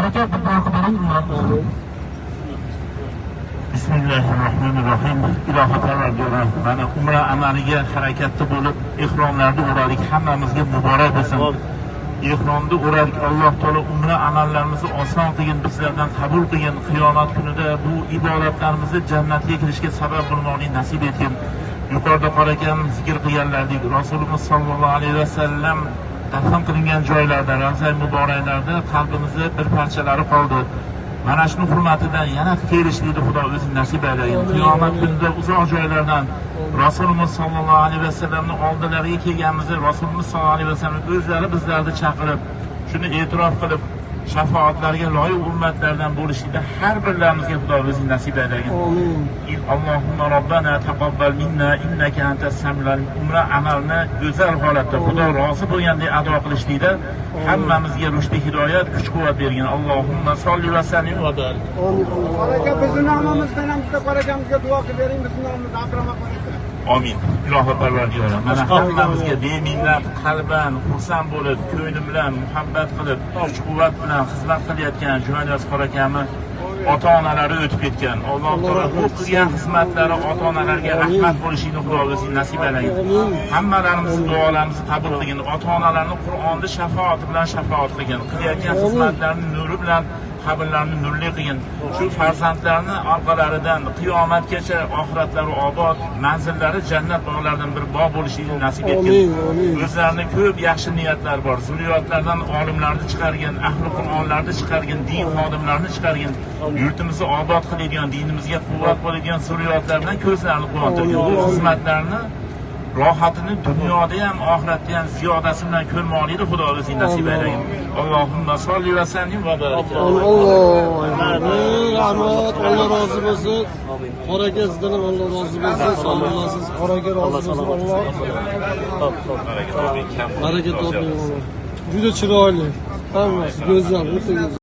Aka, bir duo qilib bering, umra. Bismillahirrohmanirrohim. Ilohi Parvardigor, mana umra amaliga harakatda bo'lib, ehromlarni o'radik. Hammamizga muborak bo'lsin. Ehromni o'radik. Alloh taolo umra amallarimizni oson qilgin, bizlardan qabul qilgin. Qiyomat kunida bu ibodatlarimizni jannatga kirishga sabab bo'lmoqni nasib etgin. Yuqorida qor akam zikr qilganlardek, Rasulimiz sollallohu alayhi vasallam dafn qilingan joylarda, ravzai muboraklarda qalbimizda bir parchalari qoldi. Mana shuni hurmatidan yana kelishlikni Xudo o'zi nasib aylagin. Qiyomat kunida uzoq joylardan Rasulimiz sollallohu alayhi vasallamning oldilariga kelganimizda Rasulimiz sollallohu alayhi vasallam o'zlari bizlarni chaqirib, shuni e'tirof qilib, shafoatlarga loyiq ummatlardan bo'lishlikda har birlarimizga Xudo o'zi nasib aylagin. Amin. Allohumma robbana taqabbal minna innaka antas samiul alim. Umra amalni go'zal holatda Xudo rozi bo'lgandek ado qilishlikda hammamizga rushdi hidoyat, kuch-quvvat bergin. Allohumma solli va sallim va barik. Amin. Qor aka, bizni nomimizdan ham bitta qor akamizga duo qilib bering, bizni nomimiz Abdurahmon qor aka. Amin. Ilohi Parvardigor, mana hammamizga beminnat qalban xursand bo'lib, ko'ngli bilan muhabbat qilib, kuch-quvvat bilan xizmat qilayotgan Jumaniyaz qor akamni ota-onalari o'tib ketgan. Alloh taolo bu qilgan xizmatlari ota-onalarga rahmat bo'lishini Xudo o'zi nasib aylagin. Hammalarimizni duolarimizni qabul qilgin. Ota-onalarni Qur'onni shafoati bilan shafoat qilgin. Qilayotgan xizmatlarini nuri bilan qabrlarini nurli qilgin. Shu farzandlarni orqalaridan qiyomatgacha oxiratlari obod, manzillari jannat bog'laridan bir bog' bo'lishini nasib etgin. Amin, amin. O'zlarini ko'p yaxshi niyatlar bor. Zurriyotlardan olimlarni chiqargan, ahli Qur'onlarni chiqargan, din xodimlarini chiqargan, yurtimizni obod qiladigan, dinimizga quvvat bo'ladigan zurriyotlar bilan ko'zlarini quvontirgan. Bu xizmatlarni rohatini dunyoda ham, oxiratda ham ziyodasi bilan ko'rmoqlikni Xudo o'zi nasib aylagin. Allohumma solli va sallim va barik. Alloh. Amin. Rahmat. Alloh rozi bo'lsin. Qor aka, sizdan ham Alloh rozi bo'lsin. Sog' bo'lasiz. Qor aka rozi bo'lsin. Alloh baraka toping. Juda chiroyli. Hammasi go'zal, o'ta go'zal.